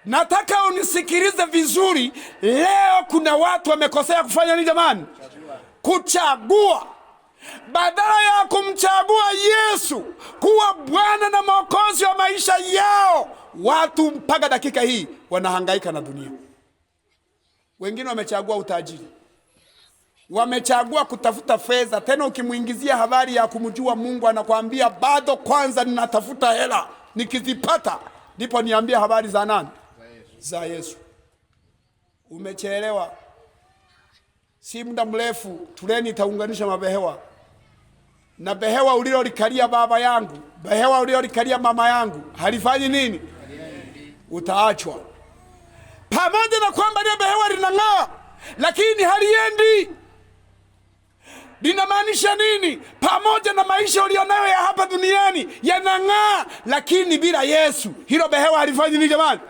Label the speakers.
Speaker 1: Nataka unisikilize vizuri. Leo kuna watu wamekosea kufanya nini jamani? Kuchagua. Badala ya kumchagua Yesu kuwa Bwana na Mwokozi wa maisha yao, watu mpaka dakika hii wanahangaika na dunia. Wengine wamechagua utajiri, wamechagua kutafuta fedha. Tena ukimwingizia habari ya kumjua Mungu anakwambia bado, kwanza ninatafuta hela, nikizipata ndipo niambie habari za nani? Za Yesu. Umechelewa, si muda mrefu treni itaunganisha mabehewa na behewa ulilolikalia baba yangu, behewa ulilolikalia mama yangu halifanyi nini? Utaachwa. Pamoja na kwamba lile behewa linang'aa, lakini haliendi. Linamaanisha nini? Pamoja na maisha ulionayo ya hapa duniani yanang'aa, lakini bila Yesu hilo behewa halifanyi nini jamani?